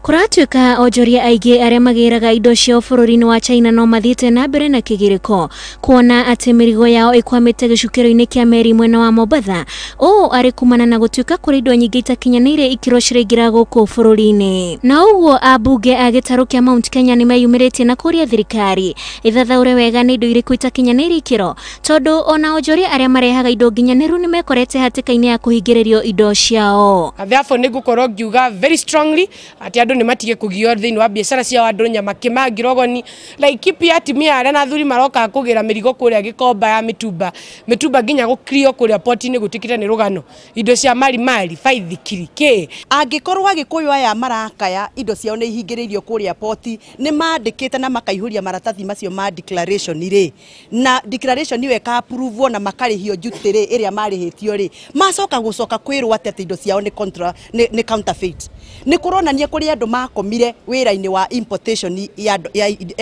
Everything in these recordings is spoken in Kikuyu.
Kũratuĩka onjoria aingĩ arĩa magĩraga indo ciao bũrũri-inĩ wa China no mathiĩte na mbere na kĩgirĩko kuona atĩ mĩrigo yao ĩkwamĩte gĩcukĩro-inĩ kĩa meri mwena wa Mombatha. Ũũ arĩ kumana na gũtuĩka kũrĩ indo nyingĩ itakinyanĩire ikĩro ciraingĩra gũkũ bũrũri-inĩ. Na ũguo ambunge a gĩtarũ kĩa Mount Kenya nĩmeyumĩrĩtie na kũria thirikari ĩthathaũre wega nĩ indo irĩkũ itakinyanĩire ikĩro, tondũ ona onjoria arĩa marehaga indo nginyanĩru nĩmekorete hatĩka-inĩ ya kũhingĩrĩrio indo ciao. Therefore nĩngũkorwo ngiuga very strongly atĩ andũ nĩmatige kũgio thĩinĩ wa biacara ciao, andũ Nyamakĩma, Ngirogoni, Laikipia, atumia arĩa na athuri maroka kũgĩra mĩrigo kũrĩa Gĩkomba ya mĩtumba, mĩtumba nginya gũkirio kũrĩa port-inĩ gũtuĩkĩte nĩ rũgano, indo cia marimari, baithikiri, kĩ. Angĩkorwo Agĩkũyũ aya marakaya indo ciao nĩ ihingĩrĩirio kũrĩa poti, nĩ mandĩkĩte na makaihũria maratathi macio ma declaration rĩ, na declaration ĩyo ĩka-approve na makarĩhio duty rĩ, ĩrĩa marĩhĩtio rĩ, macoka gũcoka kwĩrwo atĩ indo ciao nĩ contra, nĩ counterfeit. Nĩ kũronania kũrĩ andũ makomire wĩra-inĩ wa importation ya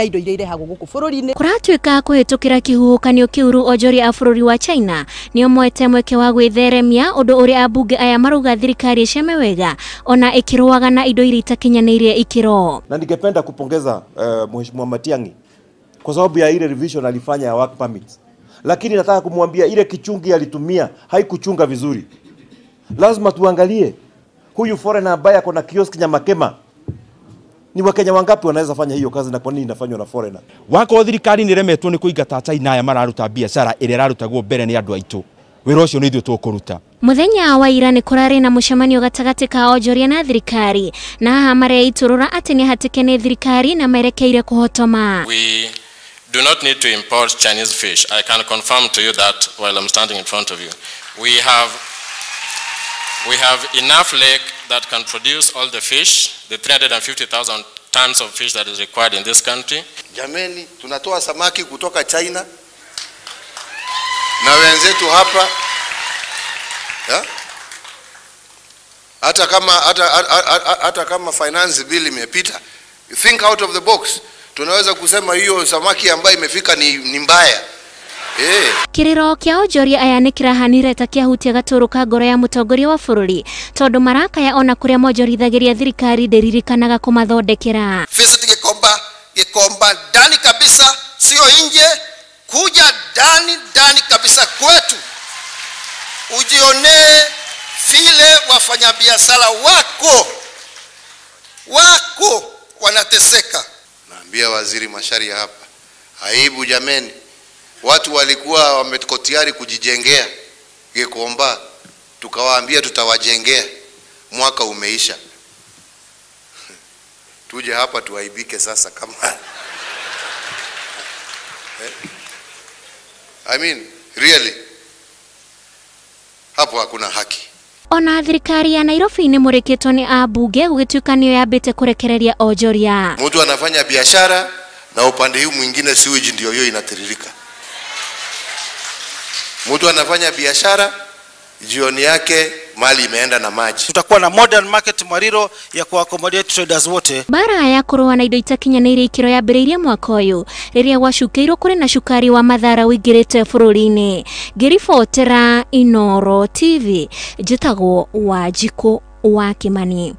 indo iria irehagwo gũkũ bũrũri-inĩ. Kũratuĩka kũhĩtũkĩra kĩhuhũkanio kĩũru onjoria a bũrũri wa China nĩo moete mweke wa gwĩtheremia, ũndũ ũrĩa ambunge aya marauga thirikari ĩceme wega ona ĩkĩrũaga na indo iria itakinyanĩirie ikĩro. Na ningependa kupongeza Mheshimiwa Matiang'i kwa sababu ya ile revision alifanya ya work permits, lakini nataka kumwambia ile kichungi alitumia haikuchunga vizuri. Lazima tuangalie huyu foreigner ambaye ako na kiosk Nyamakema, ni Wakenya wangapi wanaweza fanya hiyo kazi na kwa nini inafanywa na foreigner? Wako thirikari ni remetwo ni kuingata China aya mararuta biacara ĩrĩa ĩrarutagwo mbere nĩ andũ aitũ. Wĩra ũcio nĩ ithuĩ tũkũruta. Muthenya wa ira nĩ kũrarĩ na mũcemanio gatagatĩ ka onjoria na thirikari, na haha mareitũrũra atĩ nĩ hatĩke nĩ thirikari na merekeire kũhotoma. We do not need to import Chinese fish. I can confirm to you that while I'm standing in front of you. We have enough lake that can produce all the fish, the 350,000 tons of fish that is required in this country. Jameni, tunatoa samaki kutoka China na wenzetu hapa. Ya? Hata kama finance bill imepita, you think out of the box. Tunaweza kusema hiyo samaki ambayo imefika ni mbaya. Kiriro kia onjoria aya nĩ kĩrahanire ta kĩahutia gatũrũ ka ngoro ya mũtongoria wa bũrũri, tondũ marakaya ona kũrĩa monjorithagiria thirikari ndĩririkanaga kũmathondekera. Visit Gikomba, Gikomba ndani kabisa, sio nje, kuja ndani ndani kabisa kwetu, ujionee vile wafanyabiashara wako wanateseka. Naambia Waziri Macharia hapa, aibu jameni. Watu walikuwa wameko tayari kujijengea Gikomba, tukawaambia tutawajengea, mwaka umeisha. Tuje hapa tuaibike sasa kama I mean, really, hapo hakuna haki. Ona thirikari ya Nairobi nĩ mũrĩkĩtwo nĩ ambunge gũgĩtuĩka nĩyo yambĩte kũrekereria onjoria. Mtu anafanya biashara na upande huu mwingine sewage ndio hiyo inatiririka. Mtu anafanya biashara, jioni yake mali imeenda na maji. Tutakuwa na modern market Mwariro ya kuaccommodate traders wote. Bara ya kũrũa na indo itakinyanĩire ikĩro yambĩrĩirie mwaka ũyũ rĩrĩa gwacukĩirwo kũrĩ na cukari wa mathara ũingĩrĩte bũrũri-inĩ. Ngĩribotera Inooro TV, njĩtagwo Wanjikũ wa Kimani.